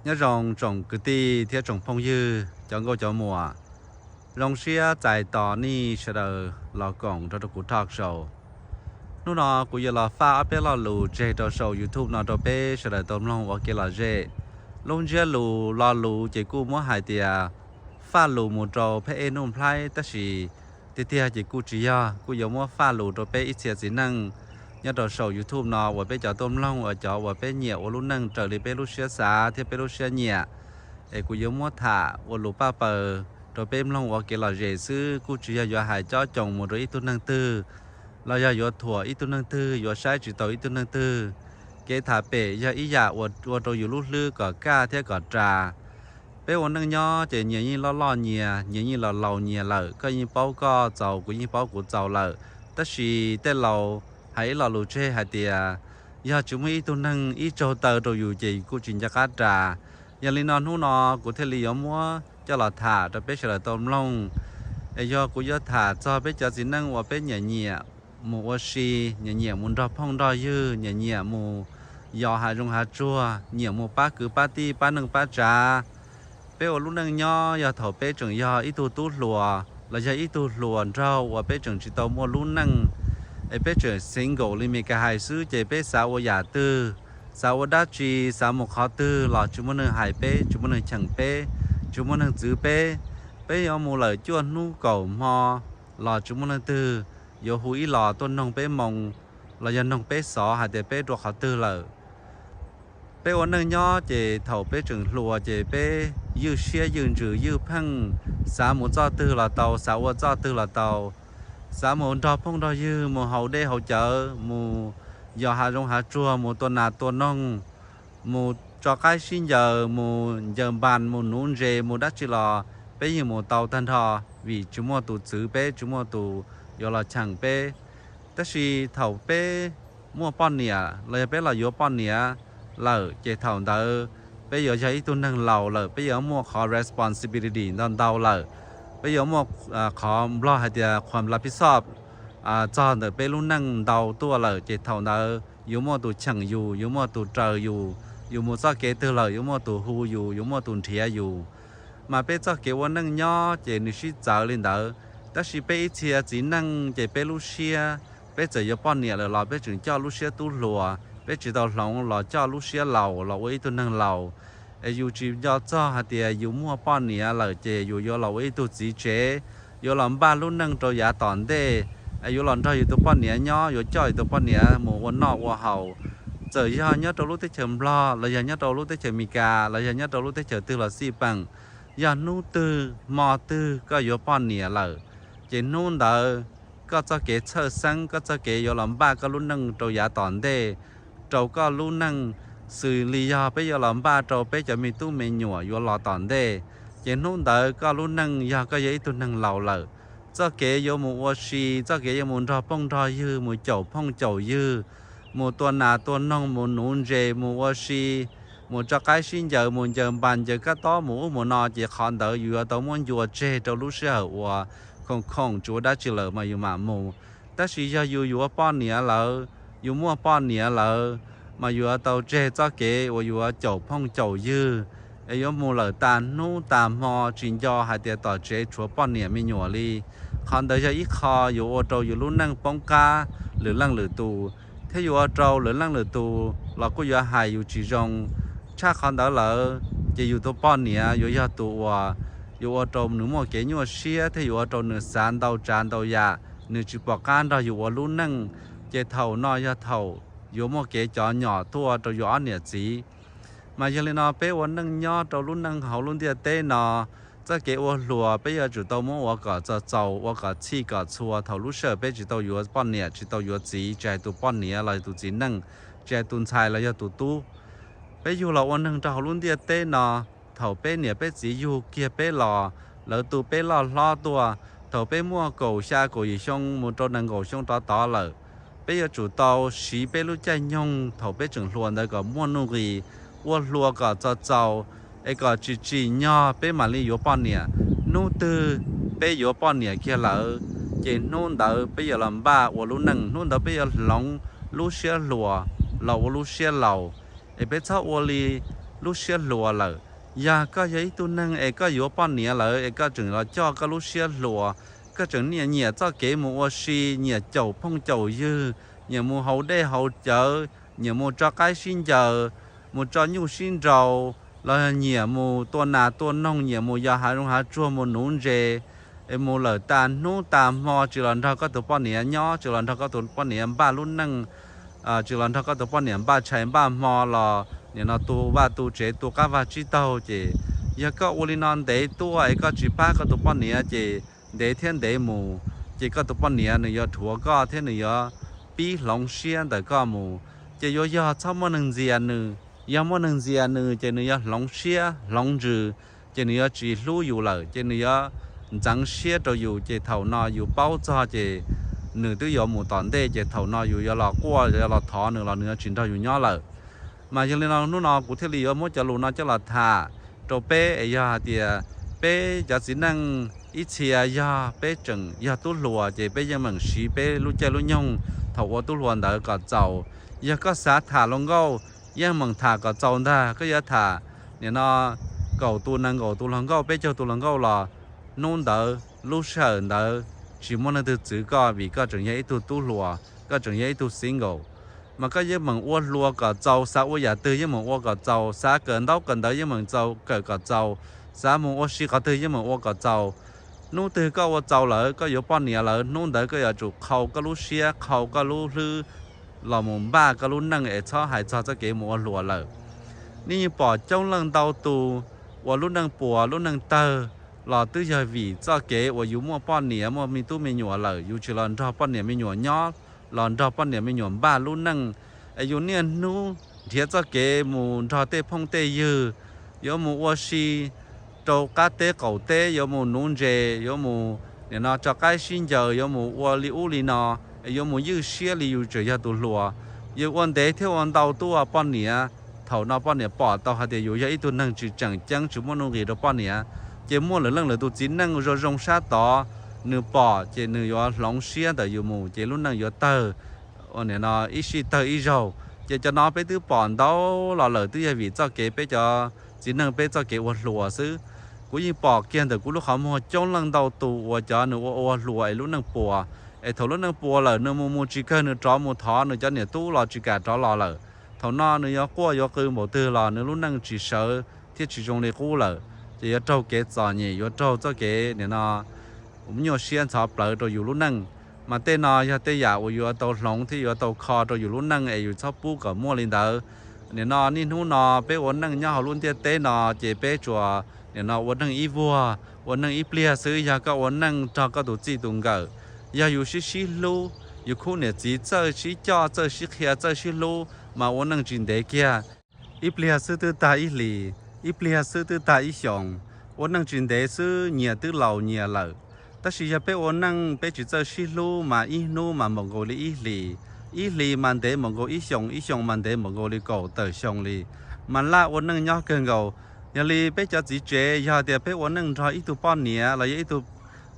Nyob zoo tsoom kwv tij thiab tsoom phooj ywg, cov nkauj cov muam, zoo siab txais tos nej sawv daws los koom rau rau kuv talk show. Hnub no kuv yuav los faj ob peb lo lus tseg rau saum YouTube no rau peb sawv daws tau mloog ua kev lom zem. Lub ntsiab lus lo lus ces kuj muab hais tias faj lus mus rau phab ej Nuj Nplhaib, tab sis tiag tiag ces kuj tsis yog, kuj yuav muab faj lus rau peb ib txhia txiv neej nyob rau saum YouTube no uas peb cov tuaj mloog uas cov uas peb nyiam ua lub neej raws li peb lub siab xav thiab peb lub siab nyiam. Es kuv yuav muab tham ua lus paj paws rau peb mloog ua kev lom zem xwb, kuj tsis yog yuav hais cob coos mus rau ib tug neeg twg, los yog yuav thuam ib tug neeg twg, yuav saib tsis taus ib tug neeg twg. Kev tham pem yog ib yam uas ua rau yus lub hlwb kom kaj thiab kom ras. Peb ua neej nyob ces nyias yeej loj loj nyias, nyias yeej laus laus nyias lawm, koj yeej paub koj txaus, kuv yeej paub kuv txaus lawm. Tab sis tej laus hais ib lo lus tseg hais tias, yog tsis muaj ib tug neeg ib tsaug taw rau yus ces kuj tsis nco qab ras. Yog li no hnub no kuv thiaj li yuav muab coj los tham rau peb sawv daws tau mloog. Es yog kuv yuav tham txog peb cov txiv neej uas peb nyiam nyiam mus ua si, nyiam nyiam mus nrog phooj nrog ywg, nyiam nyiam mus yos hav zoov hav tsuag, nyiam mus pab kwv pab tij pab neej pab tsav. Peb ua lub neej nyob yog thaum peb tseem yog ib tug tub hluas los yog ib tug hluas nraug uas peb tseem tsis tau muaj lub neej, es peb tseem single li Mes Kas hais xwb ces peb xav ua yam twg, xav ua dab tsi, xav mus qhov twg los tsis muaj neeg hais peb, tsis muaj neeg cheem peb, tsis muaj neeg txwv peb. Peb yuav mus lawm cuaj hnub kaum hmo los tsis muaj leej twg yuav hu ib los tuaj noog peb moo los yog noog peb xov hais tias peb rau qhov twg lawm. Peb ua neej nyob ces thaum peb tseem hluas ces peb ywj siab ywj ntsws ywj pheej, xav mus txoj twg los tau, xav ua txoj twg los tau, xav mus nrog phooj nrog ywg, mus haus dej haus cawv, mus yos hav zoov hav tsuag, mus tua nas tua noog, mus tso qaib sib ncaws, mus ncaws npas, mus nuv ntses, mus dab tsi los peb yeej mus tau tag nrho, vim tsis muaj tus txwv peb, tsis muaj tus yuav los cheem peb. Tab sis thaum peb muaj poj niam los yog peb los yuav poj niam lawm ces thaum ntawd peb yuav yog ib tug neeg laus lawm, peb yuav muaj qhov responsibility ntau ntau lawm, peb yuav muaj qhov Nplog hais tias qhuas lav pib xoj txog ntawm peb lub neej ntau tuaj lawm ces thaum ntawd yuav muaj tus cheem yus, yuav muaj tus raws yus, yus mus txoj kev twg lawm yuav muaj tus hu yus, yuav muaj tus nrhiav yus. Mas peb txoj kev ua neej nyob ces nws sib txawv li ntawd. Tab sis peb ib txhia txiv neej ces peb lub siab, peb txawm yuav poj niam lawm los peb tseem coj lub siab tub hluas, peb tsis tau hloov los coj lub siab laus los ua ib tug neeg laus. Es yus tsis nco txog hais tias yus muaj poj niam lawm ces yus yuav los ua ib tug txiv tsev, yuav los npaj lub neej rau yav tom ntej, es yuav los nrog yus tus poj niam nyob, yuav coj yus tus poj niam mus ua noj ua haus. Txawm yog nyob rau lub teb chaws Nplog los yog nyob rau lub teb chaws Amelikas los yog nyob rau lub teb chaws twg los xij peem, yog hnub twg hmo twg koj yuav poj niam lawm, ces hnub ntawd koj txoj kev txhawj xeeb, koj txoj kev yuav los npaj koj lub neej rau yav tom ntej, rau koj lub neej xws li yog peb yuav los npaj rau peb cov me tub me nyuam yuav los tom ntej, ces hnub ntawd koj lub neej yog koj yog ib tug neeg laus lawm. Txoj kev yuav mus ua si, txoj kev yuav mus nrog phooj nrog ywg, mus caum phooj caum ywg, mus tua nas tua noog, mus nuv ntses, mus ua si, mus tso qaib sib ncaws, mus ncaws npas ncaws kab tob, mus ub mus no, ces qhov ntawd yus yuav tau muab ncua tseg rau lub sij hawm uas khoom khoom tsis ua dab tsi lawm mas yus mam mus. Tab sis yog yus yuav poj niam lawm, yus muaj poj niam lawm, mas yus yuav tau tseg txoj kev uas yuav caum phooj caum ywg, es yuav mus lawm tas hnub tas hmo tsis nco hais tias tom tsev tshuav poj niam me nyuam li. Qhov ntawd yog ib qho yuav ua rau yus lub neej poob qab lwm leej lwm tus, thiab yuav ua rau lwm leej lwm tus los kuj yuav hais yus tsis zoo. Tshaj qhov ntawd lawm, ces yus tus poj niam yuav yog tus uas yuav ua rau nws muaj kev nyuaj siab thiab yuav ua rau nws xav ntau tsav ntau yam, nws tsis pom qab nrog yus ua lub neej, ces thaum no yog thaum yuav muaj kev cov nyom tuaj rau yus ob niam txiv. Mas yog li no peb ua neej nyob rau lub neej hauv lub ntiaj teb no, txoj kev ua hluas peb yuav tsum tau muab ua kom txaus txaus, ua kom txhij kom txhua thaum lub sij hawm peb tsis tau yuav poj niam, tsis tau yuav txiv, tsis hais tus poj niam los yog tus txiv neej, tsis hais tus ntxhais los yog tus tub. Peb yug los ua neeg rau hauv lub ntiaj teb no, thaum peb niam peb txiv yug kiag peb los, lawv tu peb loj hlob tuaj, thaum peb muaj kaum xya kaum yim xyoo mus rau nees nkaum xyoo rov tod lawm, peb yuav tsum tau siv peb lub caij nyoog thaum peb tseem hluas ntawd kom muaj nuj nqis, ua hluas kom txaus txaus, es kom tsim tsim nyog peb mam li yuav poj niam. Hnub twg peb yuav poj niam kiag lawm, ces hnub ntawd peb yuav los npaj ua lub neej, hnub ntawd peb yuav hloov lub siab hluas los ua lub siab laus. Es peb txhob ua li lub siab hluas lawm. Yog koj yog ib tug neeg es koj yuav poj niam lawm es koj tseem los coj koj lub siab hluas, koj tseem nyiam nyiam txoj kev mus ua si, nyiam caum phooj caum ywg, nyiam mus haus dej haus cawv, nyiam mus tso qaib sib ncaws, mus tso nyuj sib nraus, los nyiam mus tua nas tua noog, nyiam mus yos hav zoov hav tsuag mus nuv ntses, es mus lawm tas hnub tas hmo tsis los nrog koj tus poj niam nyob, tsis los nrog koj tus poj niam npaj lub neej, tsis los nrog koj tus poj niam npaj tshais npaj hmo los nim no tu vaj tu tsev tu qab vag tsib taug ces yog koj ua li no ntev tuaj es koj tsis pab koj tus poj niam ces ntev thiab ntev mus ces koj tus poj niam nws yuav dhuav koj thiab nws yuav pib hloov siab ntawm koj mus. Ces yuav yog txhob muaj neeg ntxias nws, yog muaj neeg ntxias nws ces nws yuav hloov siab hloov ntsws, ces nws yuav tsis hlub yus lawm, ces nws yuav ntxeev siab rau yus, ces thaum no yus paub txog ces nws twb yuav mus tom ntej, ces thaum no yus yuav los quaj yuav los thov nws los nws yuav tsis nrog yus nyob lawm. Mas yog li no hnub no kuv thiaj li yuav muab cov lus no coj los tham rau peb es yog hais tias peb cov txiv neej ib txhia yog peb tseem yog tub hluas ces peb yeej meem siv peb lub caij lub nyoog thaum ua tub hluas ntawd kom txaus. Yog koj xav tham hluas nkauj, yeej meem tham kom txaus ntag. Koj yuav tham nim no kaum tus nees nkaum tus hluas nkauj, peb caug tus hluas nkauj los hnub ntawd lub sij hawm ntawd tsis muaj leej twg txwv koj vim koj tseem yog ib tug tub hluas, koj tseem yog ib tug single. Mas koj yeej meem ua hluas kom txaus, xav ua yam twg yeej meem ua kom txaus, xav kawm ntaub kawm ntawv yeej meem txaus kawm kom txaus, xav mus ua si qhov twg yeej meem ua kom txaus. Hnub twg koj ua txaus lawm, koj yuav poj niam lawm, hnub ntawd koj yuav tsum qhau koj lub siab, qhau koj lub hlwb los mus npaj koj lub neej es txhob hais txog txoj kev mus ua hluas lawm. Nej yeej pom coob leej ntau tus uas lub neej puas lub neej tawg los twb yog vim txoj kev uas yus muaj poj niam muaj me tub me nyuam lawm, yus tsis los nrog poj niam me nyuam nyob, los nrog poj niam me nyuam npaj lub neej, es yus niaj hnub nrhiav txoj kev mus nrog tej phooj tej ywg, yuav mus ua si rau qab teb qaum teb, yuav mus nuv ntses, yuav mus nim no tso qaib sib ncaws, yuav mus ua li ub li no, es yuav mus ywj siab li yus tseem yog tus hluas. Yus ua ntev thiab ua ntau tuaj poj niam, thaum no poj niam pom tau hais tias yus yog ib tug neeg tsis tseem ceeb, tsis muaj nuj nqis rau poj niam, ces muaj lwm leej lwm tus txiv neej zoo zoo sab tod, nws pom ces nws yuav hloov siab ntawm yus mus ces lub neej yuav tawg ua nim no ib sij tawg ib zaug. Ces cov no peb twb pom ntau los lawm, twb yog vim txoj kev peb cov txiv neej peb txoj kev ua hluas xwb. Kuv yeej pom kiag ntawm kuv lub qhov muag coob leej ntau tus uas cov nws ua ua hluas es lub neej puas, es thaum lub neej puas lawm nws mus mus tsis kawg nws rov mus thov nws cov niam tub los tsis kam rov los lawm. Thaum no nws yuav quaj yuav qw npaum twg los nws lub neej tsis sawv thiab tsis zoo li qub lawm, ces yuav raug kev txom nyem, yuav raug txoj kev nim no nyuaj siab ntxhov plawv rau yus lub neej. Mas tej no yog tej yam uas yuav tau hloov thiab yuav tau kho rau yus lub neej es yus txhob pub kom muaj li ntawd. Nim no niaj hnub no peb ua neej nyob hauv lub ntiaj teb no ces peb tsuas nim no ua neej ib vuag, ua neej ib pliag xwb. Yog koj ua neej nrog koj tus txij tus nkawm, yog yus sib sib hlub, yus khub niam txiv txawj sib coj, txawj sib qhia, txawj sib hlub, mas ua neej tsis ntev kiag. Ib pliag xwb twb tag ib hlis, ib pliag xwb twb tag ib xyoos, ua neej tsis ntev xwb nyias twb laus nyias lawm. Tab sis yog peb ua neej peb tsis txawj sib hlub mas ib hnub mas npaum nkaus li ib hlis, ib hlis mas ntev npaum nkaus ib xyoos, ib xyoos mas ntev npaum nkaus li kaum tawm xyoo li, mas laj ua neej nyob kawg nkaus. Yog li peb cov txiv tsev, yog tias peb ua neej nrog ib tug poj niam los yog ib tug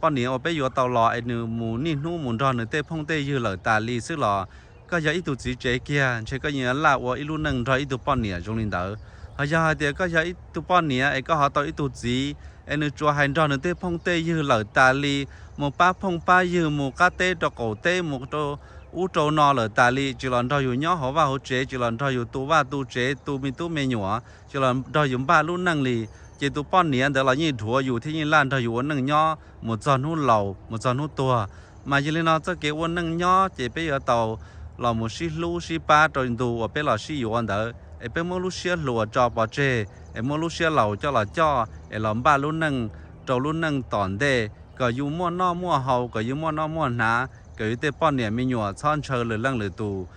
poj niam uas peb yuav tau los es nws mus niaj hnub mus nrog nws tej phooj tej ywg lawm tas li xwb los, koj yog ib tug txiv tsev kiag ntshe koj yeej laj ua ib lub neej nrog ib tug poj niam zoo li ntawd. Ho yog hais tias koj yog ib tug poj niam es koj ho tau ib tug txiv es nws tsuas hais nrog nws tej phooj tej ywg lawm tas li, mus pab phooj pab ywg, mus qab teb rau qaum teb, mus rau ub rau no lawm tas li, tsis los nrog yus nyob hauv vaj hauv tsev, tsis los nrog yus tu vaj tu tsev, tu me tub me nyuam, tsis los nrog yus npaj lub neej li, ces tus poj niam ntawd los yeej dhuav yus thiab yeej laj nrog yus ua neej nyob mus txog hnub laus mus txog hnub tuag. Mas yog li no txoj kev ua neej nyob ces peb yuav tau los mus sib hlub sib pab rau ntu uas peb los sib yuav ntawd, es peb muab lub siab hluas tso pov tseg, es muab lub siab laus coj los coj es los npaj lub neej rau lub neej tom ntej, kom yus muaj noj muaj haus, kom yus muaj noj muaj hnav, kom yus tej poj niam me nyuam txhob ntshaw lwm leej lwm tus,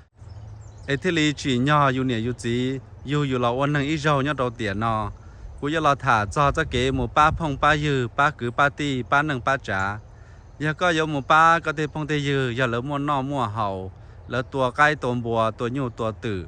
es thiaj li tsim nyog yus niam yus txiv yug yus los ua neeg ib zaug nyob rau tiam no. Kuv yuav los tham txog txoj kev mus pab phooj pab ywg, pab kwv pab tij, pab neej pab tsav. Yog koj yuav mus pab koj tej phooj tej ywg, yog lawv muaj noj muaj haus, lawv tua qaib tua npua tua nyuj tua twm,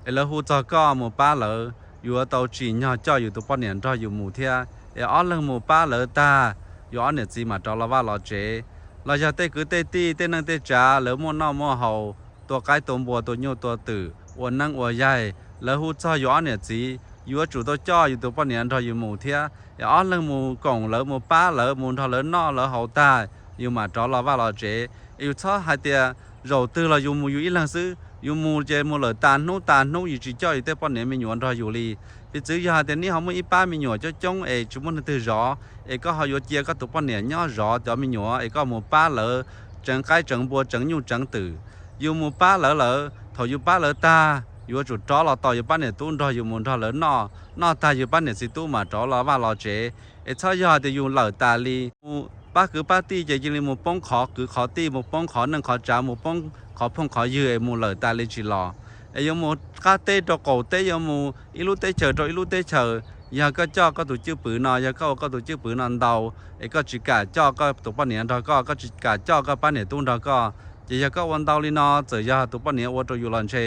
es lawv hu txog koj mus pab lawv, yuav tau tsim nyog coj yus tus poj niam nrog yus mus thiab, es ob leeg mus pab lawv tag, yus ob niam txiv mam rov los vaj los tsev. Los yog tej kwv tej tij tej neej tej tsav lawv muaj noj muaj haus, tua qaib tua npua tua nyuj tua twm ua neeb ua yaig, lawv hu txog yus ob niam txiv, yus yuav tsum tau coj yus tus poj niam nrog yus mus thiab. Es ob leeg mus koom lawv, mus pab lawv, mus nrog lawv noj lawv haus tag, yus mam rov los vaj los tsev. Es yus txhob hais tias zaum twg los yus mus yus ib leeg xwb, yus mus ces mus lawm tas hnub tas hnub yus tsis coj yus tej poj niam me nyuam nrog yus li. Piv txwv yog hais tias neb ho muaj ib pab me nyuam coob coob es tsis muaj neeg twg zov, es koj ho yuav cia koj tus poj niam nyob zov cov me nyuam es koj mus pab lawv tseev qaib tseev npua tseev nyuj tseev twm. Yus mus pab lawv lawm, thaum yus pab lawv tag, yus yuav tsum rov los tos yus pab niam tub nrog yus mus nrog lawv noj, noj tag yus pab niam txiv tub mam rov los vaj los tsev. Es txhob yog tias yus lawm tas li, mus pab kwv pab tij ces cia li mus poob qhov kwv qhov tij, mus poob qhov neej qhov tsav, mus poob qhov phooj qhov ywg es mus lawm tas li tsis los. Es yuav mus qab teb rau qaum teb, yuav mus ib lub teb chaws rau ib lub teb chaws, yog koj coj koj tus cwj pwm no, yog koj ua koj tus cwj pwm no ntau, es koj tsis kam coj koj tus poj niam nrog koj, koj tsis kam coj koj pab niam tub nrog koj, ces yog koj ua ntau li no, txawm yog tus poj niam ua rau yus los ntshe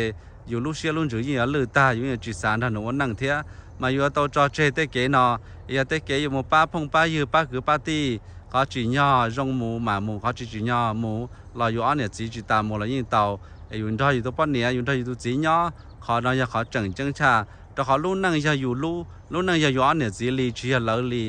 yus lub siab lub ntsws yeej yuav lwj tag, yus yeej tsis xav nrog nws ua neej thiab. Mas yus yuav tau tso tseg tej kev no, yog tej kev yuav mus pab phooj pab ywg pab kwv pab tij, qhov tsim nyog zoo mus mam mus, qhov tsis tsim nyog mus los yus ob niam txiv tsis tas mus los yeej tau. Es yus nrog yus tus poj niam, yus nrog yus tus txiv nyob, qhov no yog qhov tseem ceeb tshaj, rau qhov lub neej yog yus lub, lub neej yog yus ob niam txiv li tsis yog lawv li.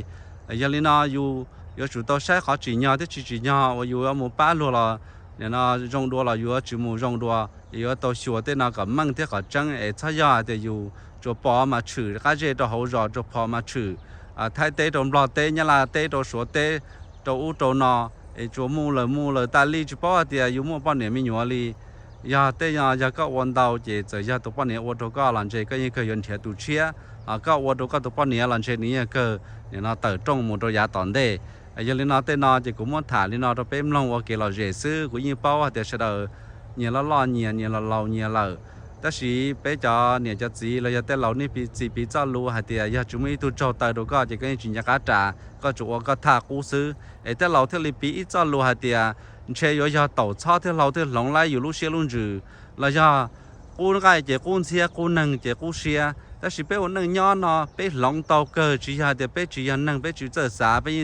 Yog li no yus yuav tsum tau saib qhov tsim nyog thiab tsis tsim nyog uas yus yuav mus pab luag los, nim no zoo dua los yuav tsis mus zoo dua, es yuav tau xyuas tej no kom meej thiab kom tseeb. Es txhob yog hais tias yus tsuas pom mas tshwm qab zej rau hauv zos, tsuas pom mas tshwm Thaib teb rau Nplog teb, Nyab Laj teb rau Suav teb, rau ub rau no, es tsuas mus lawm mus lawm tas li tsis paub hais tias yus muaj poj niam me nyuam li. Yog tej no yog koj ua ntau ces txawm yog tus poj niam ua rau koj los ntshe koj yeej kawg yuav nrhiav tus tshiab, ho koj ua rau koj tus poj niam los ntshe nws yeej kawg nim no tawm rooj mus rau yav tom ntej. Yog li no tej no ces kuv muab tham li no rau peb mloog ua kev lom zem xwb. Kuv yeej paub hais tias sawv daws nyias loj loj nyias, nyias laus laus nyias lawm, tab sis peb cov niam cov txiv los yog tej laus nej piv txi piv txoj lus hais tias yog tsis muaj ib tug tsaug taw rau koj ces koj yeej tsis nco qab ras, koj tsuas ua koj thaj qub xwb. Es tej laus thiaj li piv ib txoj lus hais tias ntshe yuav yog taum txhob thiab hlau thiaj hloov laib yus lub siab lub ntsws, los yog qub nqaij ces qub ntxhiab, qub neeg ces qub siab. Tab sis peb ua neej nyob no peb hloov tau kawg, tsis yog hais tias peb tsis yog neeg peb tsis txawj xav, peb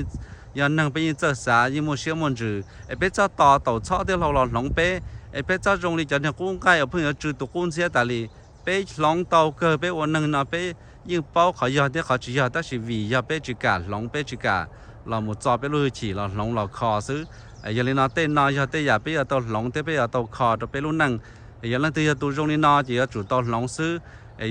yog neeg peb yeej txawj xav yeej muaj siab muaj ntsws. Es peb txhob tos taum txhob thiab hlau los hloov peb, es peb txhob zoo li cov niag qub nqaij uas pheej yuav tsw tus qub ntxhiab tas li. Peb hloov tau kawg, peb ua neeg no peb yeej paub qhov yog thiab qhov tsis yog, tab sis vim yog peb tsis kam hloov, peb tsis kam los mus txo peb lub hwj chim los hloov los kho xwb. Yog li no tej no yog tej yam peb yuav tau hloov thiab peb yuav tau kho rau peb lub neej. Yog leej twg yog tus zoo li no ces yuav tsum tau hloov xwb.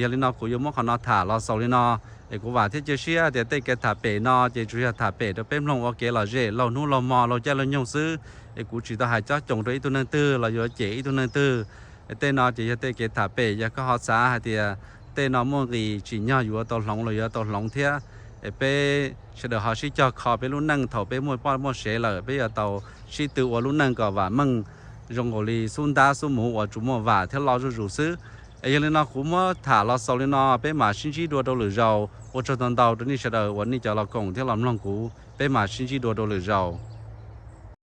Yog li no kuv yuav muab qhov no tham los xaus li no. Es kuv vam thiab cia siab tias tej kev tham pem no ces tsuas yog tham pem rau peb mloog ua kev lom zem laug hnub laug hmo laug caij laug nyoog xwb. Es kuv tsis tau hais cob coos rau ib tug neeg twg los yuav cem ib tug neeg twg. Tej no ces yog tej kev tham pem, yog koj ho xav hais tias tej no muaj nqis tsim nyog yuav tau hloov los yuav tau hloov thiab. Es peb sawv daws ho sib cog kho peb lub neej, thaum peb muaj poj muaj sev lawm peb yuav tau sib tw ua lub neej kom vam meej, zoo nkaus li xub ntab xub muv uas tsuas muaj vam thiab loj zuj zus xwb. Es yog li no kuv muab tham los xaus li no, peb mam sib ntsib dua rau lwm zaus. Ua tsaug ntau ntau rau nej sawv daws uas nej cov los koom thiab los mloog kuv, peb mam sib ntsib dua rau lwm zaus.